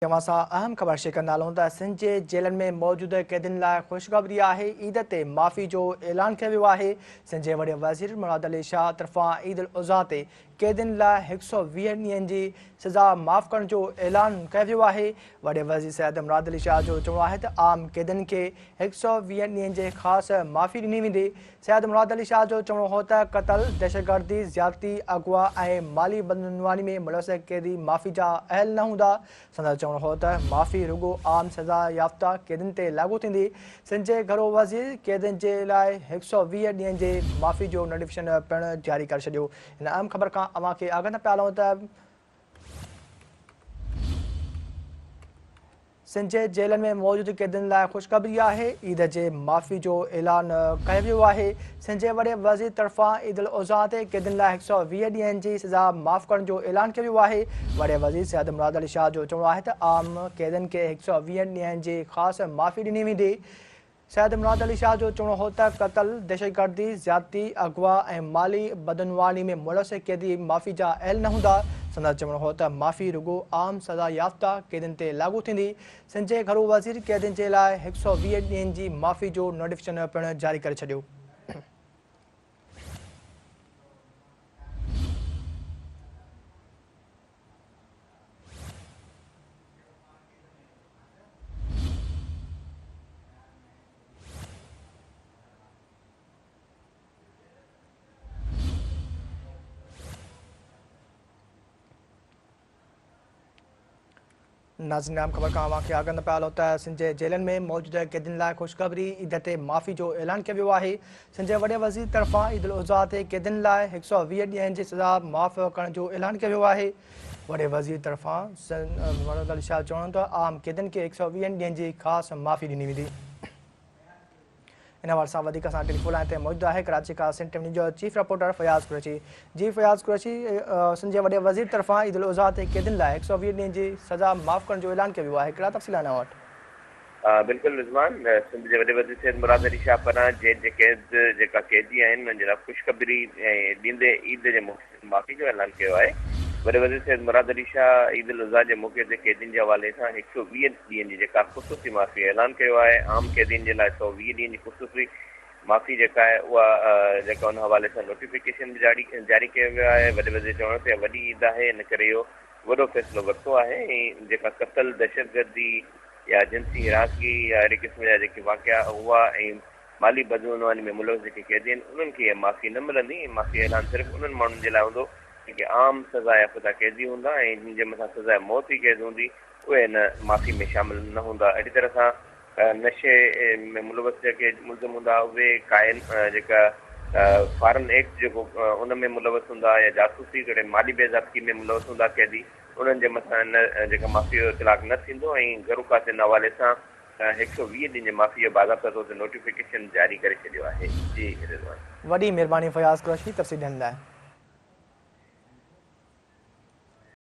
اوهان سان اهم خبر شيئر ڪندا هلون ته سنڌ جي جيلن ۾ موجود قيدين لاء خوشخبري آهي، عيد تي معافي جو اعلان ڪيو ويو آهي، سنڌ جي وڏي وزير مراد علي شاهه طرفان عيد الاضحيٰ تي قيدين لاء 120 ڏينهن جي سزا معاف ڪرڻ جو اعلان ڪيو ويو آهي، وڏي وزير سيد مراد علي شاهه جو چوڻ آهي ته عام قيدين کي 120 ڏينهن جي خاص معافي ڏني ويندي، سيد مراد علي شاهه جو چوڻ هو ته قتل، دهشتگردي، زيادتي، اغوا ۽ مالي بدعنواني ۾ ملوث قيدي معافي جا اهل نه هوندا. سندس چوڻ هو ته معافي رڳو عام سزا يافته قيدين تي لاڳو ٿيندي. سنڌ جي گهرو وزير قيدين جي لاء 120 ڏينهن جي معافي جو نوٽيفڪيشن پڻ جاري ڪري ڇڏيو. هن اهم خبر کان اوهان کي آگاهه ڪندا پيا هلون ته سنڌ جي جيلن ۾ موجود قيدين لاء خوشخبري آهي، عيد جي معافي جو اعلان ڪيو ويو آهي، سنڌ جي وڏي وزير طرفان عيد الاضحيٰ تي قيدين لاء 120 ڏينهن جي سزا معاف ڪرڻ جو اعلان ڪيو ويو آهي، وڏي وزير سيد مراد علي شاهه جو چوڻ آهي ته عام قيدين کي 120 ڏينهن جي خاص معافي ڏني ويندي، سيد مراد علي شاهه جو چوڻ هو ته قتل، دهشتگردي، زيادتي، اغوا ۽ مالي بدعنواني ۾ ملوث قيدي معافي جا اهل نه هوندا. سندس چوڻ هو ته معافي رڳو عام سزا يافته قيدين تي لاڳو ٿيندي. سنڌ جي گهرو وزير قيدين جي لاء 120 ڏينهن جي معافي جو نوٽيفڪيشن پڻ جاري ڪري ڇڏيو. ناظرين اهم خبر کان اوهان کي آگاهه ڪندا پيا هلون ته سنڌ جي جيلن ۾ موجود قيدين لاء خوشخبري عيد تي معافي جو اعلان ڪيو ويو آهي سنڌ جي وڏي وزير طرفان عيد الاضحيٰ تي قيدين لاء 120 ڏينهن جي سزا معاف ڪرڻ جو اعلان ڪيو ويو آهي وڏي وزير طرفان مراد علي شاهه چوڻ ته عام قيدين کي 120 ڏينهن جي خاص معافي ڏني ويندي. ان حوالي سان وڌيڪ اسان ٽيليفون لائين تي موجود آهي ڪراچي کان سنڌ ٽي وي جو چيف رپورٽر فياض قريشي. جي فياض قريشي سنڌ جي وڏي وزير طرفان عيد الاضحيٰ تي قيدين لاء 120 ڏينهن جي سزا معاف ڪرڻ جو اعلان ڪيو ويو آهي ڪهڙا تفصيل آهن اوهان وٽ؟ بلڪل رضوان، سنڌ جي وڏي وزير سيد مراد علي شاهه پاران جيل جي قيد جيڪا قيدي آهن انهن جي لاء خوشخبري ڏيندي عيد جي موقعي تي معافي جو اعلان ڪيو آهي. وڏي وزير سيد مراد علي شاهه عيد الاضحيٰ جي موقعي تي قيدين جي حوالي سان 120 ڏينهن جي جيڪا خصوصي معافي جو اعلان ڪيو آهي، عام قيدين جي لاء 120 ڏينهن جي خصوصي معافي جيڪا آهي اها جيڪا ان حوالي سان نوٽيفڪيشن به جاري جاري ڪيو ويو آهي. وڏي وزير چوڻ ته اها وڏي عيد آهي ان ڪري اهو وڏو فيصلو ورتو آهي ۽ جيڪا قتل، دهشتگردي يا جنسي هراسگي يا اهڙي قسم جا جيڪي واقعا اغوا ۽ مالي بدعنواني ۾ ملوث جيڪي قيدي آهن انهن کي اها معافي نه ملندي ۽ معافي جو اعلان صرف انهن ماڻهن جي لاء هوندو جيڪي عام سزا يافته قيدي هوندا ۽ جن جي مٿان سزاء موت جي قيد هوندي اهي هن معافي ۾ شامل نه هوندا اهڙي طرح سان نشي ۾ ملوث جيڪي ملزم هوندا اهي قائل جيڪا فارن ايڪٽ جيڪو ان ۾ ملوث هوندا يا جاسوسي توڙي مالي بي ضابطگي ۾ ملوث هوندا قيدي انهن جي مٿان هن جيڪا معافي جو اطلاق نه ٿيندو ۽ گهرو کاتي ان حوالي سان 120 ڏينهن جي معافي جو باضابطا طور تي نوٽيفڪيشن جاري ڪري ڇڏيو آهي. جي رضوان. وڏي مهرباني فياض قريشي تفصيل ڏيڻ لاء.